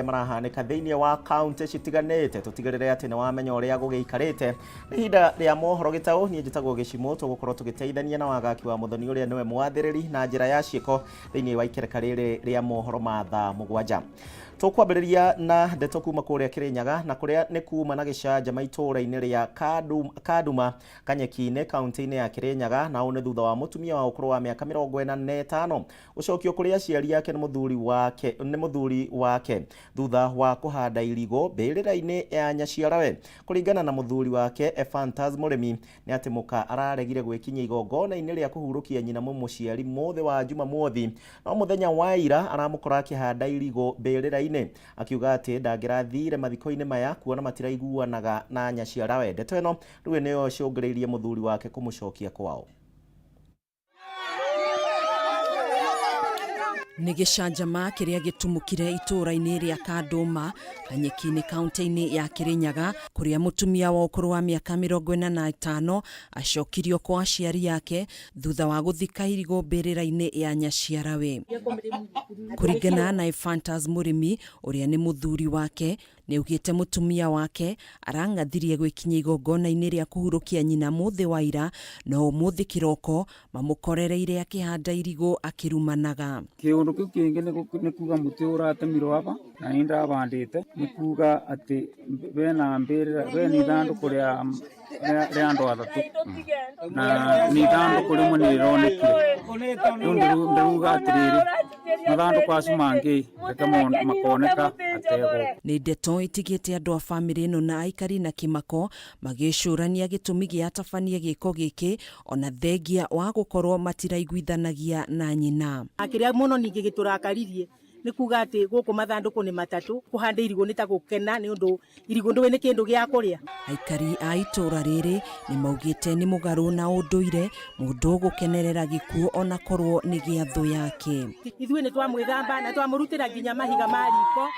Marahanĩka thĩinĩ wa kaunti citiganĩte, tũtigĩrĩre atĩ nĩ wamenya ũrĩa gũgĩikarĩte. Nĩ ihinda rĩa mohoro gĩtaũ. Niĩ njĩtagwo Gĩcimũ. Tũgũkorwo tũgĩteithania na Wagaki wa Mũthoni, ũrĩa nĩwe mwathĩrĩri na njĩra ya ciĩko thĩinĩ wa ikereka rĩrĩ rĩa mohoro ma thaa 7. Tũkwambĩrĩria na ndeto kuma kũrĩa Kĩrĩnyaga, na kũrĩa nĩ kuma na gĩcanjama itũũra-inĩ rĩa Kanduma, Kanyeki-inĩ, kaunti-inĩ ya Kĩrĩnyaga, na ũũ nĩ thutha wa mũtumia wa ũkũrũ wa mĩaka 45 gũcokio kũrĩ aciari ake nĩ mũthuri wake thutha wa kũhanda irigũ mbĩrĩra-inĩ ya nyaciarawe. Kũringana na mũthuri wake Ephantas Mũrĩmi, nĩ atĩ mũka araregire gwĩkinyia igongona-inĩ rĩa kũhurũkia nyina mũmũciari mũthĩ wa Jumamothi, no mũthenya wa ira aramũkora akĩhanda irigũ mbĩrĩra-inĩ, akiuga atĩ ndangĩrathire mathiko-inĩ maya kuona matiraiguanaga na nyaciarawe. Ndeto ĩno rĩu nĩyo ĩcũngĩrĩirie mũthuri wake kũmũcokia kwao. Nĩ gĩcanjama kĩrĩa gĩtumũkire itũũra-inĩ rĩa Kandũma, Kanyeki-inĩ, kaunti-inĩ ya Kĩrĩnyaga, kũrĩa mũtumia wa ũkũrũ wa mĩaka 45 acokirio kwa aciari ake thutha wa gũthika irigũ mbĩrĩra-inĩ ya nyaciarawe. Kũringana na Ephantas Mũrĩmi, ũrĩa nĩ mũthuri wake, nĩ augĩte mũtumia wake arang'athirie gwĩkinyia igongona-inĩ rĩa kũhurũkia nyina mũthĩ wa ira, no ũmũthĩ kĩroko mamũkorereire akĩhanda irigũ akĩrumanaga. Kĩũndũ kĩu kĩngĩ nĩ kuga mũtĩ ũratemirwo aba na nĩ ndabandĩte, nĩ kuga atĩ bena mbĩrĩra, bena ithandũkũ rĩa andũ athatũ, na nĩ ithandũkũ rĩmwe nĩ rĩronekire. Rĩu ndĩruga atĩrĩrĩ, mathandũkũ acio mangĩ reke makoneka ategwo. Nĩ ndeto ĩtigĩte andũ a bamĩrĩ ĩno na aikari na kĩmako, magĩcũrania gĩtũmi gĩa atabanie gĩko gĩkĩ, ona thengia wa gũkorwo matiraiguithanagia na nyina. Kĩrĩa mũno ningĩ gĩtũrakaririe nĩ kuga atĩ gũkũ mathandũkũ nĩ matatũ. Kũhanda irigũ nĩ ta gũkena, nĩ ũndũ irigũ ndũĩ nĩ kĩndũ gĩa kũrĩa. Aikari a itũũra rĩrĩ nĩ maugĩte nĩ mũgarũ na ũndũire mũndũ gũkenerera gĩkuũ, ona korwo nĩ gĩa thũ yake. Ithuĩ nĩ twamwĩthamba na twamũrutĩra nginya mahiga ma riko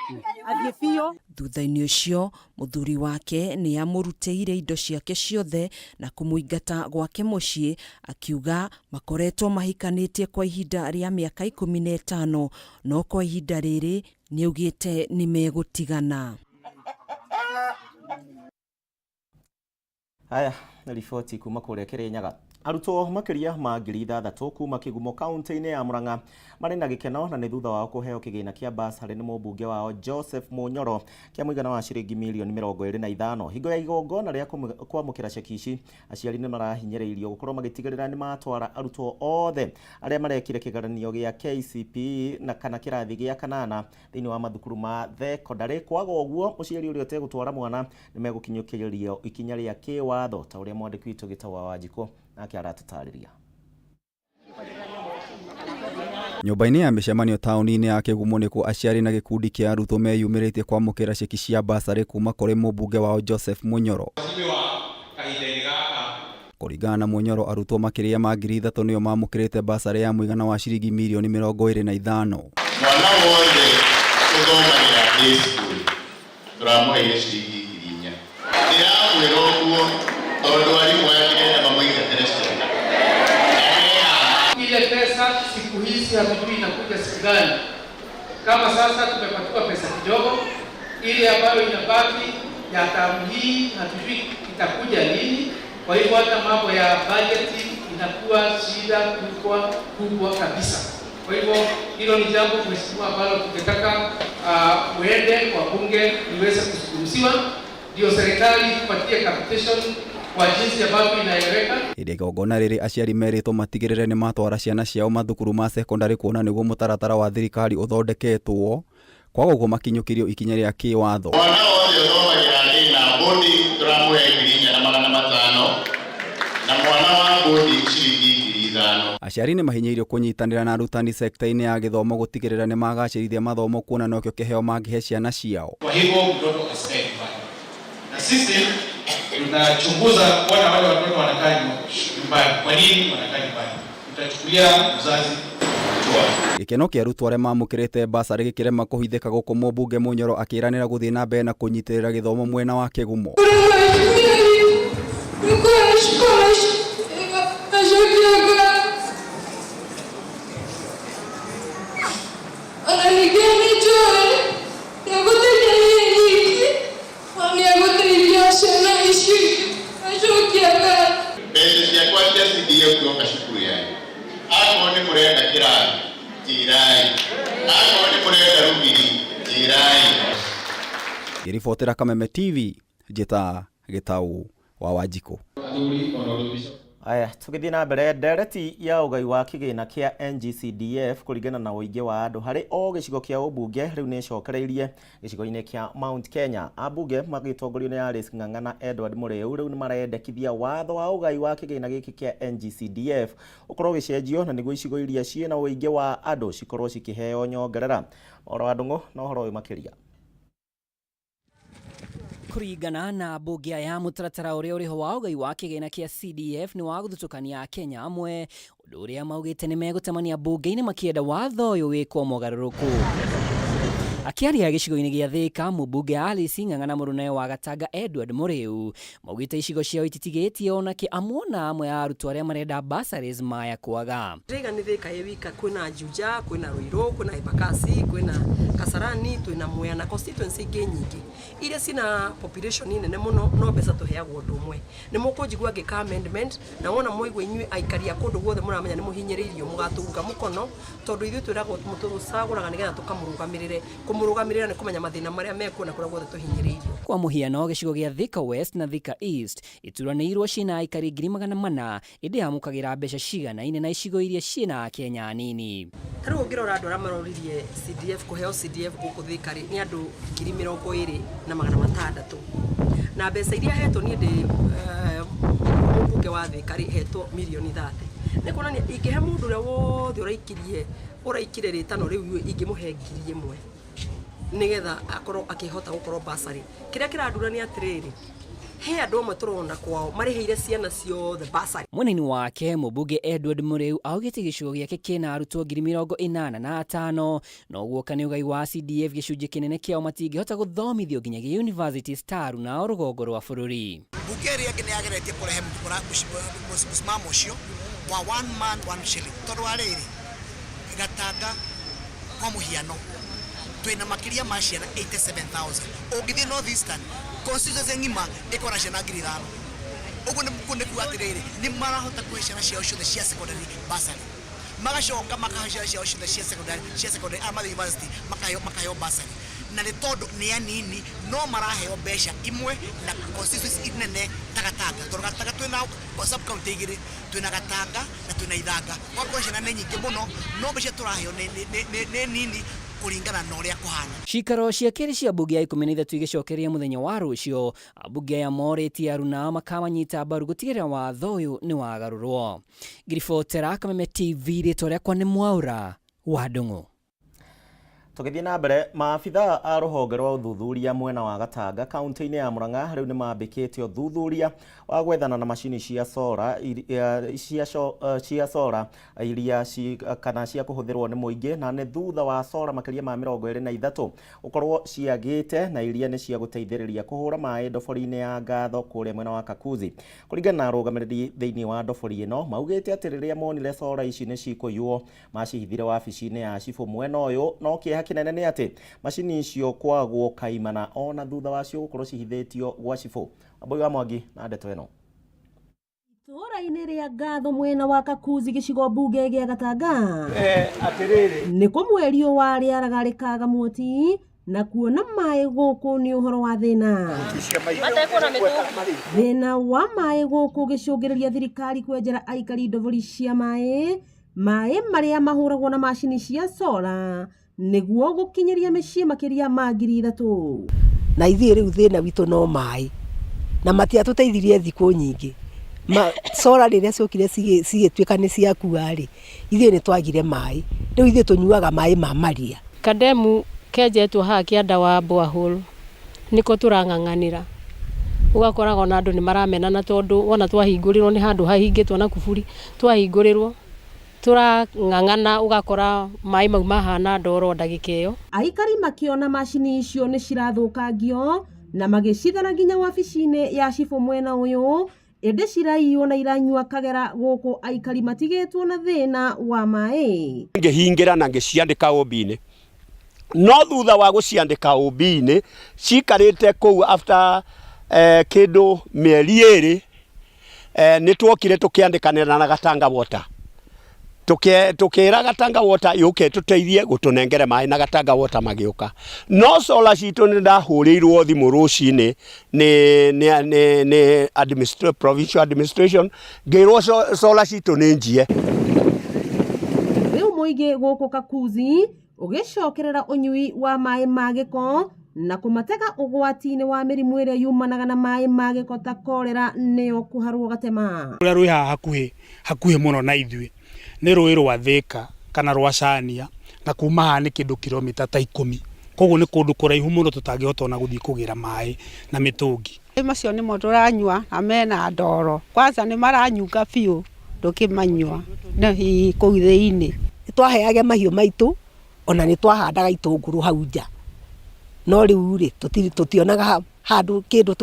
athiĩ biũ. Thutha-inĩ ũcio, mũthuri wake nĩ amũrutĩire indo ciake ciothe na kũmũingata gwake mũciĩ, akiuga makoretwo mahikanĩtie kwa ihinda rĩa mĩaka 15, no kwa ihinda rĩrĩ nĩ augĩte nĩ megũtigana. Haya nĩ riboti kuma kũrĩa Kĩrĩnyaga. Arutwo makĩria ma 6,000 kuma Kĩgumo, kaunti-inĩ ya Murang'a, marĩ na gĩkeno, na nĩ thutha wao kũheo kĩgĩna kĩa bursary nĩ mũmbunge wao Joseph Munyoro kĩa mũigana wa ciringi mirioni 25. Hingo ya igongona rĩa kwamũkĩra ceki ici, aciari nĩ marahinyĩrĩirio gũkorwo magĩtigĩrĩra nĩ matwara arutwo othe arĩa marekire kĩgeranio gĩa KCPE na kana kĩrathi gĩa kanana thĩinĩ wa mathukuru ma thekondarĩ. Kwaga ũguo, mũciari ũrĩa ũtegũtwara mwana nĩ megũkinyũkĩrio ikinya rĩa kĩwatho, ta ũrĩa mwandĩki witũ Gĩtau wa Wanjikũ nake aratũtarĩria. Nyũmba-inĩ ya mĩcemanio taũni-inĩ ya Kĩgumo nĩkuo aciari na gĩkundi kĩa arutwo meyumĩrĩtie kwamũkĩra ceki cia bursary kuma kũrĩ mũmbunge wao Joseph Munyoro. Kũringana na Munyoro, arutwo makĩria ma 3,000 nĩo mamũkĩrĩte bursary ya mũigana wa ciringi mirioni 25. Mwana wothe ũthomagĩra day school tũramũheire ciringi 4,000. Ndĩramwĩra ũguo tondũ arimũ aya ndĩrenda mamũingatĩre ciana. Ile pesa siku hizi hatujui inakuja siku gani. Kama sasa tumepatiwa pesa kidogo, ile ambayo inabaki ya term hii hatujui itakuja lini. Kwa hivyo hata mambo ya bajeti inakuwa shida kubwa kubwa kabisa. Kwa hivyo hilo ni jambo, mheshimiwa, ambalo tungetaka uende kwa bunge liweze kuzungumziwa, ndio serikali ipatie capitation kwa jinsi ambavyo inaeleweka. Hĩndĩ ya igongona rĩrĩ, aciari merĩtwo matigĩrĩre nĩ matwara ciana ciao mathukuru ma sekondarĩ, kuona nĩguo mũtaratara wa thirikari ũthondeketwo. Kwaga ũguo, makinyũkĩrio ikinya rĩa kĩwatho. Mwana wothe ũthomagĩra day na boarding tũramũhe 4,500, na mwana wa boarding ciringi 5,000. Aciari nĩ mahinyĩirio kũnyitanĩra na arutani sekta-inĩ ya gĩthomo gũtigĩrĩra nĩ magacĩrithia mathomo, kuona nokĩo kĩheo mangĩhe ciana ciao. Kwa hivyo mtoto asikae nyumbani, na sisi tunachunguza kuona wale watoto wanakaa nyumbani, kwa nini wanakaa nyumbani. Tutachukulia mzazi hatua. Gĩkeno kĩa arutwo arĩa mamũkĩrĩte bursary gĩkĩrema kũhithĩka, gũkũ mũmbunge Munyoro akĩranĩra gũthiĩ na mbere na kũnyitĩrĩra gĩthomo mwena wa Kĩgumo. Ona ningĩ nĩ njũĩ nĩ Ngĩribotera Kameme TV, njĩta Gĩtaũ wa Wanjikũ. Aya, tũgĩthiĩ na mbere, ndereti ya ũgai wa kĩgĩna kĩa NGCDF kũringana na ũingĩ wa andũ harĩ o gĩcigo kĩa ũmbunge rĩu nĩ ĩcokereirie gĩcigo-inĩ kĩa Mount Kenya. Ambunge magĩtongorio nĩ Alice Ng'ang'a na Edward Mũrĩu rĩu nĩ marendekithia watho wa ũgai wa kĩgĩna gĩkĩ kĩa NGCDF ũkorwo ũgĩcenjio na nĩguo icigo iria ciĩna ũingĩ wa andũ cikorwo cikĩheo nyongerera. Ũhoro wa Ndung'u na ũhoro ũyũ makĩria. Kũringana na mbunge aya, mũtaratara ũrĩa ũrĩho wa ũgai wa kĩgĩna kĩa CDF nĩ wa gũthutũkania Akenya amwe, ũndũ ũrĩa maugĩte nĩ megũtemania mbunge-inĩ makĩenda watho ũyũ wĩkwo mogarũrũku. Akĩaria gĩcigo-inĩ gĩa Thĩka, mũmbunge Alice Ng'ang'a na mũrũnawe wa Gatanga Edward Mũrĩu maugĩte icigo ciao ititigĩtie onake amwe na amwe a arutwo arĩa marenda bursaries maya kwaga. Ndĩraiga nĩ Thĩka ĩ wika, kwĩna Juja, kwĩna Ruiru, kwĩna Embakasi, kwĩna Kasarani, twĩna Mwea na constituency ingĩ nyingĩ iria cina population nene mũno, no mbeca tũheagwo ũndũ ũmwe. Nĩ mũkũnjigua ngĩka amendment, na wona mwaigua inyuĩ aikari a kũndũ guothe mũramenya nĩ mũhinyĩrĩirio, mũgatũrunga mũkono, tondũ ithuĩ twĩragwo tũcagũraga nĩgetha tũkamũrũgamĩrĩre. Kũmũrũgamĩrĩra nĩ kũmenya mathĩna marĩa mekuo na kũrĩa guothe tũhinyĩrĩirio. Kwa mũhiano, gĩcigo gĩa Thika West na Thika East ituranĩirwo ciĩna aikari 400,000, ĩndĩ amũkagĩra mbeca ciganaine na icigo iria ciĩna Akenya anini. Ta rĩu ũngĩrora andũ arĩa maroririe CDF, kũheo CDF gũkũ Thika rĩ, nĩ andũ 20,600, na mbeca iria hetwo niĩ ndĩ mũmbunge wa Thika rĩ, hetwo mirioni 30. Nĩ kuonania ingĩhe mũndũ ũrĩa wothe ũraikirie ũraikire rĩtano rĩu, ingĩmũhe 1,000 nĩgetha akorwo akĩhota gũkorwo bursary. Kĩrĩa kĩrandura nĩ atĩrĩrĩ, he andũ amwe tũrona kwao marĩhĩire ciana ciothe bursary. Mwena-inĩ wake, mũmbunge Edward Mũrĩu augĩte gĩcigo gĩake kĩna arutwo 85,000, no guoka nĩ ũgai wa CDF gĩcunjĩ kĩnene kĩao matingĩhota gũthomithio nginyagia universities taru nao rũgongo rwa bũrũri. Mbunge ĩrĩa ĩngĩ nĩ yageretie kũrehe mũsimamo ũcio wa one man one shilling, tondũ wa rĩrĩ, Gatanga kwa mũhiano twĩna makĩria ma ciana 87,000. Ũngĩthiĩ North Eastern constituency ng'ima ĩkorwo na ciana 5,000. Ũguo nĩ kuga atĩrĩrĩ, nĩ marahota kũhe ciana ciao ciothe cia secondary bursary, magacoka makahe ciana ciao ciothe cia secondary arĩa mathiĩ university makaheo bursary, na nĩ tondũ nĩ anini no maraheo mbeca imwe na constituency nene ta Gatanga, tondũ Gatanga twĩna sub county igĩrĩ, twĩna Gatanga na twĩna Ithanga. Gwakorwo ciana nĩ nyingĩ mũno, no mbeca tũraheo nĩ nini kũringana na ũrĩa kũhana. Cikaro cia kerĩ cia mbunge ya 13 igĩcokereria mũthenya wa rũciũ, ambunge aya morĩtie aruna makamanyita mbaru gũtigĩrĩra watho ũyũ nĩ wagarũrwo. Ngiribotera Kameme TV, rĩtwa rĩakwa nĩ Mwaura wa Ndung'u. Tũgĩthiĩ na mbere, maabitha a rũhonge rwa ũthuthuria mwena wa Gatanga kaunti-inĩ ya Murang'a rĩu nĩ mambĩkĩte ũthuthuria wa gwethana na macini cia solar iria kana cia kũhũthĩrwo nĩ mũingĩ, na nĩ thutha wa solar makĩria ma 23 gũkorwo ciagĩte, na iria nĩ cia gũteithĩrĩria kũhũra maĩ ndobori-inĩ ya Ngatho kũrĩa mwena wa Kakuzi. Kũringana na arũgamĩrĩri thĩinĩ wa ndobori ĩno, maugĩte atĩ rĩrĩa monire solar ici nĩ cikũiywo, macihithire wabici-inĩ ya cibũ mwena ũyũ, no kĩeha kĩnene nĩ atĩ macini icio kwagwo kaimana ona thutha wacio gũkorwo cihithĩtio gwa cibũ. Wambui wa Mwangi na ndeto ĩno. Itũũra-inĩ rĩa Ngatho mwena wa Kakuzi, gĩcigo mbunge gĩa Gatanga, Atĩrĩrĩ, nĩ kũmwe riũa rĩaraga rĩkaga muoti, na kuona maĩ gũkũ nĩ ũhoro wa thĩna. Thĩna wa maĩ gũkũ gĩcũngĩrĩria thirikari kwenjera aikari ndobori cia maĩ, maĩ marĩa mahũragwo na macini cia solar nĩguo gũkinyĩria mĩciĩ makĩria ma 3,000. Na ithuĩ rĩu thĩna witũ no maĩ, na matiatũteithirie thikũ nyingĩ. Solar rĩrĩa ciokire cigĩtuĩka nĩ ciakua rĩ, ithuĩ nĩ twagire maĩ. Rĩu ithuĩ tũnyuaga maĩ ma maria. Kademu kenjetwo haha kĩanda wa borehole nĩko tũrang'ang'anĩra, ũgakoraga ona andũ nĩ maramenana, tondũ wona twahingũrĩrwo nĩ handũ hahingĩtwo na kuburi, twahingũrĩrwo tũrang'ang'ana, ũgakora maĩ mau mahana ndoro ndagĩka ĩyo. Aikari makĩona macini icio nĩ cirathũkangio na magĩcithara nginya wabici-inĩ ya cibũ mwena ũyũ, ĩndĩ ciraiywo na iranyua kagera gũkũ aikari matigĩtwo na thĩna wa maĩ. Ngĩhingĩra na ngĩciandĩka ũmbi-inĩ, no thutha wa gũciandĩka ũmbi-inĩ cikarĩte kũu after kĩndũ mĩeri 2, nĩ twokire tũkĩandĩkanĩra na Gatanga Water. Tukira Gatanga Water yuke tuteithie gutunengere mai na Gatanga Water magiuka, no solar citu ni ndahurirwo thimu rucini ni provincial administration, ngirwo solar citu ni njie. Riu muingi guku Kakuzi ugicokerera unyui wa mai ma giko na kumatega ugwati-ini wa mirimu iria yumanaga na mai ma giko ta korera niyo kuharwo gatema. Rũrĩa rwĩ haha hakuhĩ hakuhĩ mũno na ithuĩ nĩ rũĩ rwa Thika kana rwa Cania, na kuma haha nĩ kĩndũ kilomita ta 10, koguo nĩ kũndũ kũraihu mũno tũtangĩhota ona gũthiĩ kũgĩra maĩ na mĩtũngi. Macio nĩmo tũranyua na mena ndoro, kwanza nĩ maranyunga biũ ndũkĩmanyua na kũu thĩinĩ. Nĩ twaheage mahiũ maitũ ona nĩ twahandaga itũngũrũ hau nja, no rĩu rĩ tũtionaga handũ kĩndũ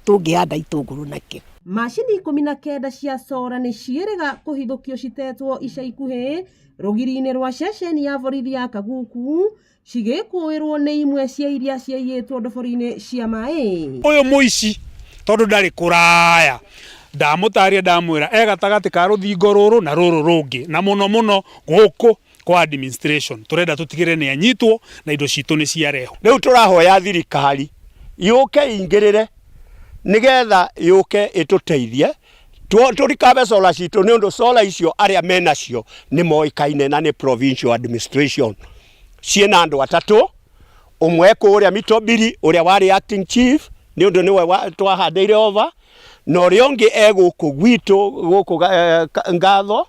tũngĩhanda itũngũrũ nakĩo. Macini 19 cia sora nĩ ciĩrĩga kũhithũkio citetwo ica ikuhĩ rũgiri-inĩ rwa ceceni ya borithi ya Kaguku, cigĩkũĩrwo nĩ imwe cia iria ciaiyĩtwo ndobori-inĩ cia maĩ. Ũyũ mũici tondũ ndarĩ kũraya, ndamũtaria ndamwĩra e gatagatĩ ka rũthingo rũrũ na rũrũ rũngĩ, na mũno mũno gũkũ kwa administration tũrenda tũtigĩrĩre nĩ anyitwo na indo citũ nĩ ciarehwo. Rĩu tũrahoya thirikari yũke ingĩrĩre nigetha yũke ĩtũteithie tũrikabe solar citũ, nĩ ũndũ solar icio arĩa menacio nĩ moĩkaine na nĩ provincial administration. Ciĩna andũ atatũ, ũmwe kũrĩa Mitobiri ũrĩa warĩ acting chief nĩ ũndũ nĩwe twahandĩire over, na ũrĩa ũngĩ e gũkũ gwitũ gũkũ Ngatho,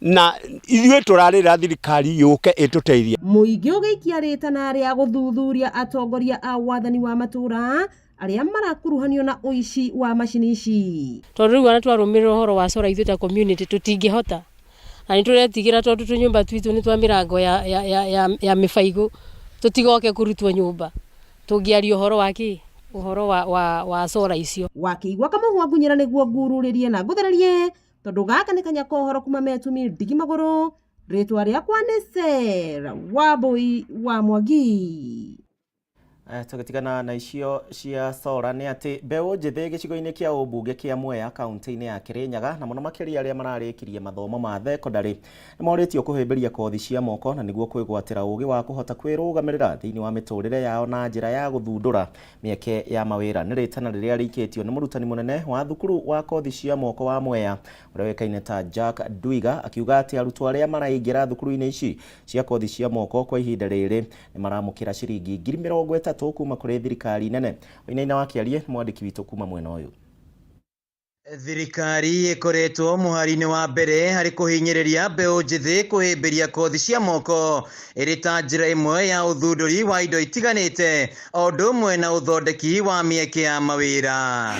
na ithuĩ tũrarĩra thirikari yũke ĩtũteithie. Mũingĩ ũgĩikia rĩtana rĩa gũthuthuria atongoria a wathani wa matũra arĩa marakuruhanio na ũici wa macini ici. Tondũ rĩu ona twarũmĩrĩra ũhoro wa sora ithuĩ ta community tũtingĩhota, na nĩ tũretigĩra tondũ tũnyũmba twitũ nĩ twa mĩrango ya mĩbaigũ, tũtigoke kũrutwo nyũmba tũngĩaria ũhoro wa kĩ ũhoro wa sora icio. Wakĩigua kamũhwa ngunyĩra nĩguo ngururĩrie na ngũthererie, tondũ gaka nĩ kanya kohoro kuma metumi ndigi magũrũ. Rĩtwa rĩakwa nĩ Sarah Wambui wa Mwangi. Tũgĩtigana na icio cia sora nĩ atĩ mbeũ njĩthĩ gĩcigo-inĩ kĩa ũmbunge kĩa Mwea kaunti-inĩ ya Kirinyaga, na mũno makĩria arĩa mararĩkirie mathomo ma thekondarĩ, nĩ morĩtio kũhĩmbĩria kothi cia moko na nĩguo kwĩgwatĩra ũgĩ wa kũhota kwĩrũgamĩrĩra thĩinĩ wa mĩtũrĩre yao na njĩra ya gũthundũra mĩeke ya mawĩra. Nĩ rĩtana rĩrĩa rĩikĩtio nĩ mũrutani mũnene wa thukuru wa kothi cia moko wa Mwea ũrĩa ũĩkaine ta Jack Duiga, akiuga atĩ arutwo arĩa maraingĩra thukuru-inĩ ici cia kothi cia moko kwa ihinda rĩrĩ nĩ maramũkĩra ciringi 30,000 kuma kũrĩ thirikari nene. Wainaina wa Kĩarie mwandĩki witũ kuma mwena ũyũ. Thirikari ĩkoretwo mũhari-inĩ wa mbere harĩ kũhinyĩrĩria mbeũ njĩthĩ kũhĩmbĩria kothi cia moko ĩrĩ ta njĩra ĩmwe ya ũthundũri wa indo itiganĩte o ũndũ ũmwe na ũthondeki wa mĩeke ya mawĩra.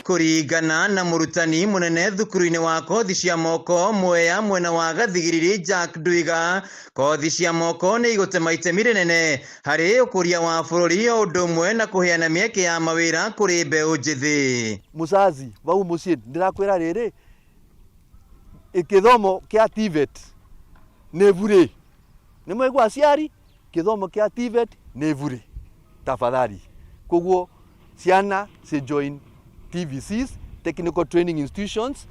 Kũringana na mũrutani mũnene thukuru-inĩ wa kothi cia moko Mwea mwena wa Gathigiriri Jack Duiga, kothi cia moko nĩ igũtema itemi rĩnene harĩ ũkũria wa bũrũri o ũndũ ũmwe na kũheana mĩeke ya mawĩra kũrĩ mbeũ njĩthĩ. Mucazi vau muciĩ ndĩrakwĩra rĩrĩ, gĩthomo kĩa TVET nĩ bure, nĩ mwaigua aciari, gĩthomo kĩa TVET nĩ bure tafadhali. Koguo ciana ci join TVCs, Technical Training Institutions,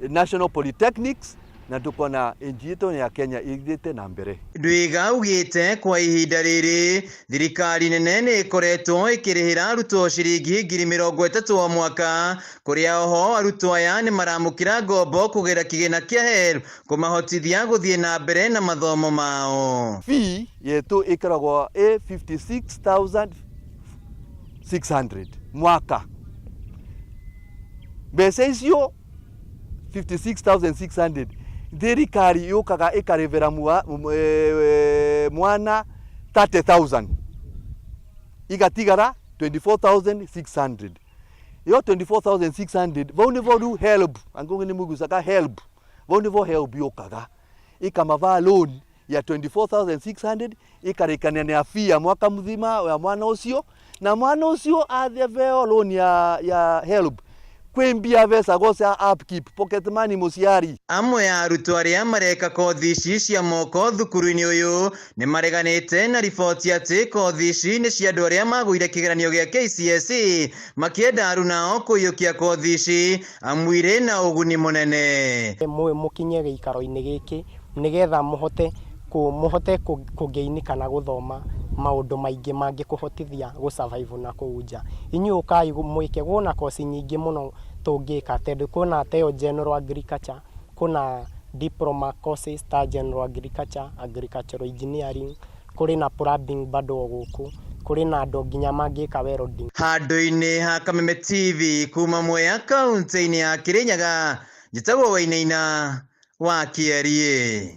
National Polytechnics, na tukona nchi yetu ya Kenya ithiĩte na mbere. Ndwiga augĩte kwa ihinda rĩrĩ thirikari nene nĩ ĩkoretwo ĩkĩrĩhĩra arutwo ciringi 30,000 o mwaka, kũrĩa oho arutwo aya nĩ maramũkĩra ngombo kũgerera kĩgĩna kĩa HELB kũmahotithia gũthiĩ na mbere na mathomo mao. Fee yetu ĩkoragwo ĩ 56,600 mwaka. Mbeca icio 56,600 thirikari yũkaga ĩkarĩbĩra mwana 30,000, igatigara 24,600. Iyo 24,600 vau nivo riu HELB, angĩkorwo nĩ mũigucaga HELB, vau nivo HELB yũkaga ikamavaa loan ya 24,600 ikarĩkania na fee ya mwaka mũthima ya mwana ũcio, na mwana ũcio atheveo loan ya HELB Kwĩ mbia becagwo cia upkeep, pocket money mũciari. Amwe a arutwo arĩa mareka kothi ici cia moko thukuru-inĩ ũyũ nĩ mareganĩte na riboti atĩ kothi ici nĩ cia andũ arĩa magũire kĩgeranio gĩa KCSE makĩenda arunao kũiyũkia kothi ici amu irĩ na ũguni mũnene. Mũkinye gĩikaro-inĩ gĩkĩ nĩgetha mũhote mũhote kũgain kana gũthoma maũndũ maingĩ mangĩkũhotithia gũ survive na kũu nja. Inyuĩ ũkai mwĩke kwĩna koci nyingĩ mũno tũngĩka tondũ kwĩna ta ĩyo general agriculture, kwĩna diploma courses ta general agriculture, agricultural engineering, kũrĩ na plumbing bado o gũkũ, kũrĩ na andũ nginya mangĩka welding. Handũ-inĩ ha Kameme TV kuma Mwea kaunti-inĩ ya Kirinyaga, njĩtagwo Wainaina wa Kĩeriĩ.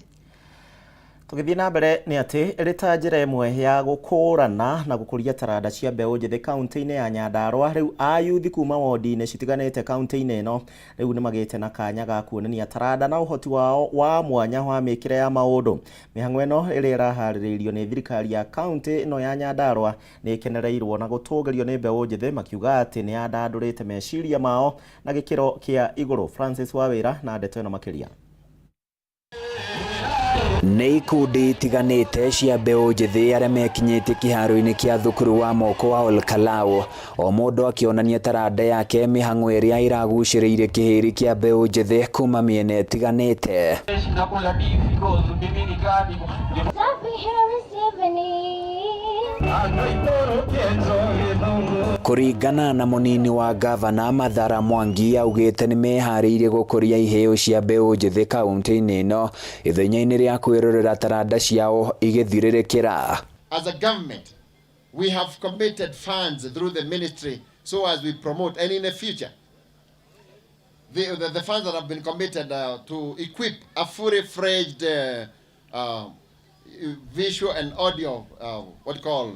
Tũgĩthiĩ na mbere nĩ atĩ ĩrĩ ta njĩra ĩmwe ya gũkũrana na gũkũria taranda cia mbeũ njĩthĩ kaunti-inĩ ya Nyandarua, rĩu ayuthi kuma wondi-inĩ citiganĩte kaunti-inĩ ĩno rĩu nĩ magĩte na kanya ga kuonania taranda na ũhoti wao wa mwanya wa mĩkĩre ya maũndũ. Mĩhang'o ĩno ĩrĩa ĩraharĩrĩirio nĩ thirikari ya kaunti ĩno ya Nyandarua nĩ ĩkenereirwo na gũtũgĩrio nĩ mbeũ njĩthĩ makiuga atĩ nĩ yandandũrĩte meciria mao na gĩkĩro kĩa igũrũ. Francis Wawĩra na ndeto ĩno makĩria. Nĩ ikundi itiganĩte cia mbeũ njĩthĩ arĩa mekinyĩtie kĩharo-inĩ kĩa thukuru wa moko wa Olkalau, o mũndũ akĩonania taranda yake mĩhang'o ĩrĩa ĩragucĩrĩirie kĩhĩri kĩa mbeũ njĩthĩ kuma mĩena ĩtiganĩte. Kũringana na mũnini wa gavana Mathara Mwangi augĩte nĩ meharĩirie gũkũria iheo cia mbeũ njĩthĩ kaunti-inĩ ĩno ithenya-inĩ rĩa kwĩrorera taranda ciao igĩthirĩrĩkĩra. As a government, we have committed funds through the ministry so as we promote, and in the future, the funds that have been committed to equip a fully fledged visual and audio, what you call,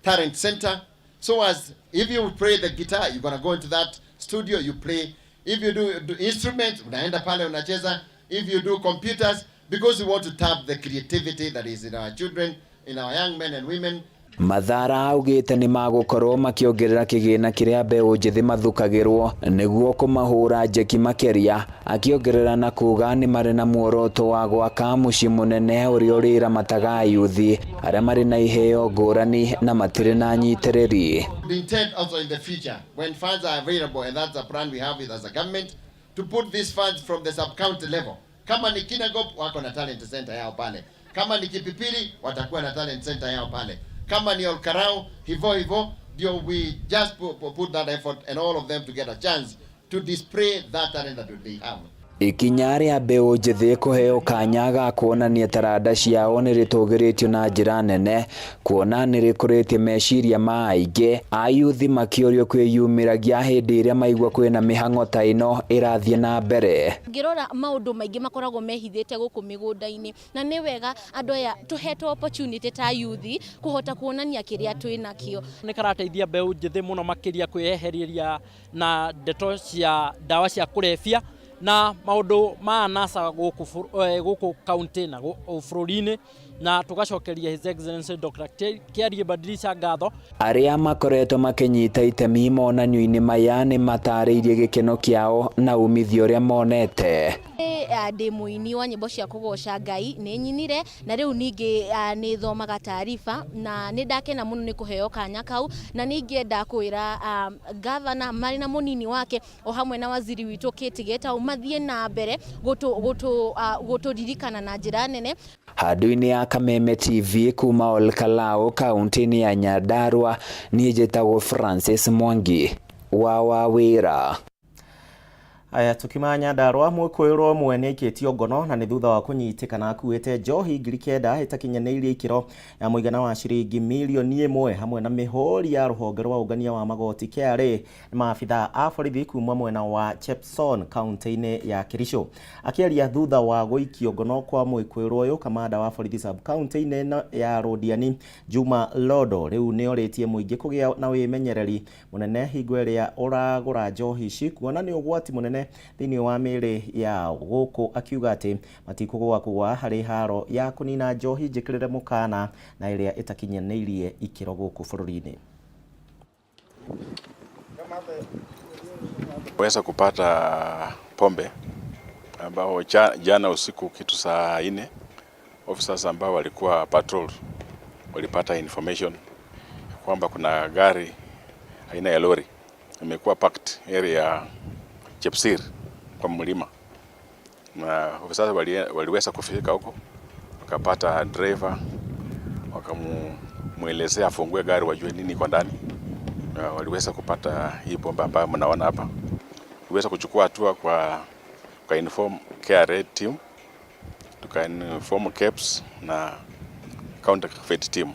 talent center. So as if you play the guitar, you're gonna go into that studio, you play. If you do instruments, unaenda pale unacheza. If you do computers, because we want to tap the creativity that is in our children, in our young men and women. Mathara augĩte nĩ magũkorwo makĩongerera kĩgĩna kĩrĩa mbeũ njĩthĩ mathukagĩrwo nĩguo kũmahũra njeki makĩria, akĩongerera na kuga nĩ marĩ na muoroto wa gwaka mũciĩ mũnene ũrĩa ũrĩramataga ayuthi arĩa marĩ na iheo ngũrani na matirĩ na anyitĩrĩri. We intend also in the future, when funds are available, and that's a plan we have with as a government, to put these funds from the sub-county level. Kama ni Kinangop, wako na talent center yao pale. Kama ni Kipipiri, watakuwa na talent center yao pale. Kama ni Olkarau, hivyo hivyo, ndio we just put that effort and all of them to get a chance to display that talent that they have. Ikinya rĩa mbeũ njĩthĩ kũheo kanya ga kuonania taranda ciao nĩ rĩtũgĩrĩtio na njĩra nene kuona nĩ rĩkũrĩtie meciria ma aingĩ ayuthi makĩũrio kwĩyumĩragia hĩndĩ ĩrĩa maigua kwĩna mĩhang'o ta ĩno ĩrathiĩ na mbere. Ngĩrora maũndũ maingĩ makoragwo mehithĩte gũkũ mĩgũnda-inĩ, na nĩ wega andũ aya tũhetwo opportunity ta yuthi kũhota kuonania kĩrĩa twĩ nakĩo. Nĩ karateithia mbeũ njĩthĩ mũno makĩria kwĩyehereria na ndeto cia ndawa cia kũrebia na maũndũ ma anasa gũkũ kaunti na bũrũri-inĩ, na tũgacokeria His Excellency Dr. Kiarie Badilisha ngatho. Arĩa makoretwo makĩnyita itemi monanio-inĩ maya nĩ matarĩirie gĩkeno kĩao na umithio ũrĩa monete. Ndĩ mũini wa nyĩmbo cia kũgoca Ngai, nĩ nyinire na rĩu ningĩ nĩ thomaga taariba, na nĩ ndakena mũno nĩ kũheo kanya kau, na nĩ ingĩenda kwĩra gavana marĩ na mũnini wake o hamwe na waziri witũ Kate Gitau mathiĩ na mbere gũtũririkana na njĩra nene. Handũ-inĩ ya Kameme TV kuma Olkalau kaunti-inĩ ya Nyandarua, niĩ njĩtagwo Francis Mwangi wa Wawĩra. Aya, tukiuma Nyandarua, mwĩkũĩrwo ũmwe nĩ aikĩtio ngono na nĩ thutha wa kũnyitĩkana akuĩte njohi 9,000 ĩtakinyanĩirie ikĩro ya mũigana wa ciringi mirioni 1 hamwe na mĩhũri ya rũhonge rwa ũngania wa magoti KRA nĩ maabithaa a borithi kuma mwena wa Chepson kaunti-inĩ ya Kericho. Akĩaria thutha wa gũikio ngono kwa mwĩkũĩrwo ũyũ, kamanda wa borithi sub kaunti-inĩ ya Londiani Juma Lodo rĩu nĩ orĩtie mũingĩ kũgĩa na wĩmenyereri mũnene hingo ĩrĩa ũragũra njohi ici kuona nĩ ũgwati mũnene thĩinĩ wa mĩĩrĩ yao, gũkũ akiuga atĩ matikũgũa kũgũa harĩ haro ya kũnina njohi njĩkĩrĩre mũkana na ĩrĩa ĩtakinyanĩirie ikĩro gũkũ bũrũri-inĩ. Weza kupata pombe ambao jana usiku kitu saa 4 officers ambao walikuwa patrol walipata information kwamba kuna gari aina ya lori imekuwa parked area ya Chepsir kwa mlima, na officers waliweza kufika huko wakapata driver, wakamuelezea afungue gari wajue nini kwa ndani. Waliweza kupata hii bomba ambayo mnaona hapa. Tuliweza kuchukua hatua kwa inform KRA team, tuka inform KEBS na counterfeit team.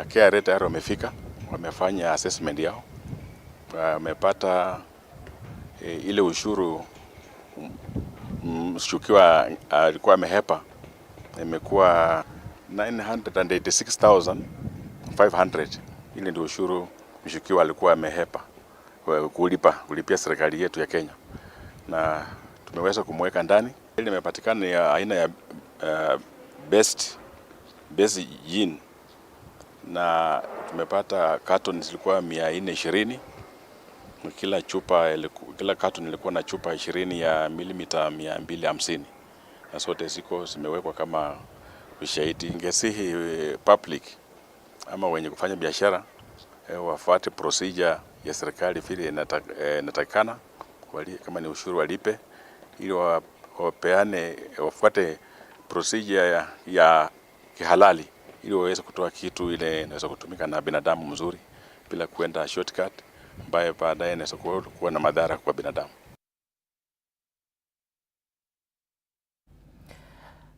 KRA tayari wamefika, wamefanya assessment yao, wamepata ile ushuru mshukiwa alikuwa amehepa imekuwa 986,500. Ile ndio ushuru mshukiwa alikuwa amehepa kulipia serikali yetu ya Kenya, na tumeweza kumweka ndani. Ile imepatikana ni aina ya best gin, na tumepata carton zilikuwa 420. Kila chupa kila carton ilikuwa na chupa 20 ya milimita 250, na zote ziko zimewekwa kama ushahidi. Ingesihi public ama wenye kufanya biashara wafuate procedure ya serikali vile inatakikana, kama ni ushuru walipe, ili wapeane, wafuate procedure ya kihalali ili waweze kutoa kitu ile inaweza kutumika na binadamu mzuri bila kuenda shortcut ambaye baadaye inaweza kuwa na madhara kwa binadamu.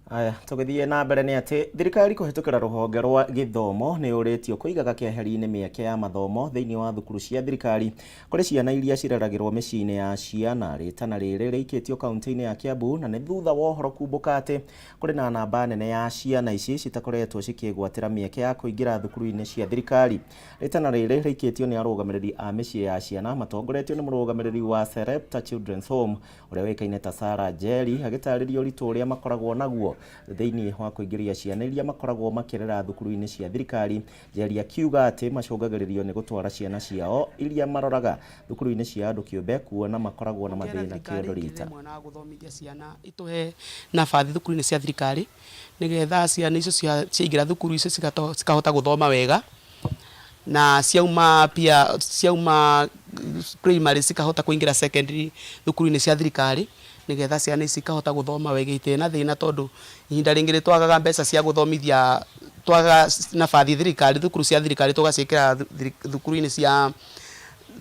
Aya, tũgĩthiĩ na mbere nĩ atĩ thirikari kũhĩtũkĩra rũhonge rwa gĩthomo nĩ ũrĩtio kũigaga keheri-inĩ mĩeke ya mathomo thĩinĩ wa thukuru cia thirikari kũrĩ ciana iria cireragĩrwo mĩciĩ-inĩ ya ciana. Rĩtana rĩrĩ rĩikĩtio kaunti-inĩ ya Kiambu na nĩ thutha wa ũhoro kumbũka atĩ kũrĩ na namba nene ya ciana ici citakoretwo cikĩgwatĩra mĩeke ya kũingĩra thukuru-inĩ cia thirikari. Rĩtana rĩrĩ rĩikĩtio nĩ arũgamĩrĩri a mĩciĩ ya ciana matongoretio nĩ mũrũgamĩrĩri wa Serepta Children's Home ũrĩa ũĩkaine ta Sarah Njeri, agĩtarĩria ũritũ ũrĩa makoragwo naguo thĩinĩ wa kũingĩria ciana iria makoragwo makĩrera thukuru-inĩ cia thirikari. Njeri akiuga atĩ macũngagĩrĩrio nĩ gũtwara ciana ciao iria maroraga thukuru-inĩ cia andũ kĩũmbe kuona makoragwo na mathĩna kĩondo rita. Mwena wa gũthomithia ciana itũhe nabathi thukuru-inĩ cia thirikari nigetha ciana icio ciaingĩra thukuru icio cikahota gũthoma wega, na ciauma pia ciauma primary cikahota kũingĩra secondary thukuru-inĩ cia thirikari nigetha ciana ici ikahota gũthoma wega itirĩ na thĩna, tondũ ihinda rĩngĩ nĩtwagaga mbeca cia gũthomithia, twaga nabathi thirikari thukuru cia thirikari tũgaciĩkĩra thukuru-inĩ cia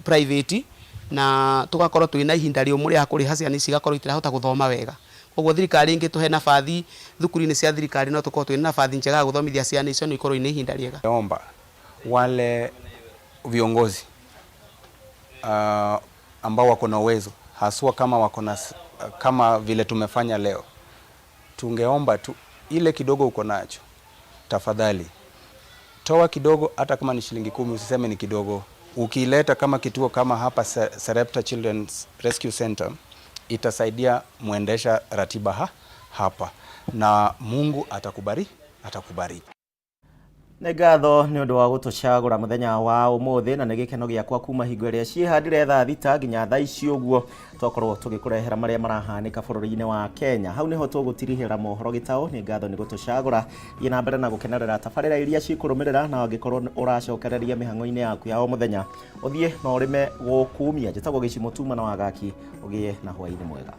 private, na tũgakorwo twĩna ihinda rĩũmũ rĩa kũrĩha ciana ici igakorwo itirahota gũthoma wega. Koguo thirikari ĩngĩtũhe nabathi thukuru-inĩ cia thirikari no tũkorwo twĩna nabathi njega ya gũthomithia ciana icio, no ikorwo ina ihinda rĩega. Omba wale viongozi ambao wako na uwezo haswa kama wako na kama vile tumefanya leo, tungeomba tu ile kidogo uko nacho, tafadhali toa kidogo, hata kama ni shilingi 10, usiseme ni kidogo. Ukileta kama kituo kama hapa Serepta Children's Rescue Center, itasaidia muendesha ratiba hapa, na Mungu atakubariki. Nĩ ngatho nĩ ũndũ wa gũtũcagũra mũthenya wa ũmũthĩ, na nĩ gĩkeno gĩakwa kuma hingo ĩrĩa ciĩhandire thaa 6 nginya thaa ici ũguo twakorwo tũgĩkũrehera marĩa marahanĩka bũrũri-inĩ wa Kenya. Hau nĩho tũgũtirihĩra mohoro gĩtaũ. Nĩ ngatho nĩ gũtũcagũra. Thiĩ na mbere na gũkenerera tabarĩra iria cikũrũmĩrĩra, na angĩkorwo ũracokereria mĩhang'o-inĩ yaku ya o mũthenya, ũthiĩ na ũrĩme gũkumia. Njĩtagwo Gĩcimo Tuma na Wagaki, ũgĩe na hwaĩ-inĩ mwega.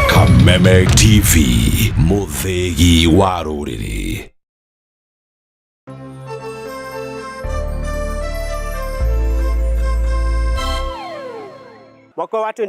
Kameme TV, mũthĩgi wa rũrĩrĩ. Mwaka wa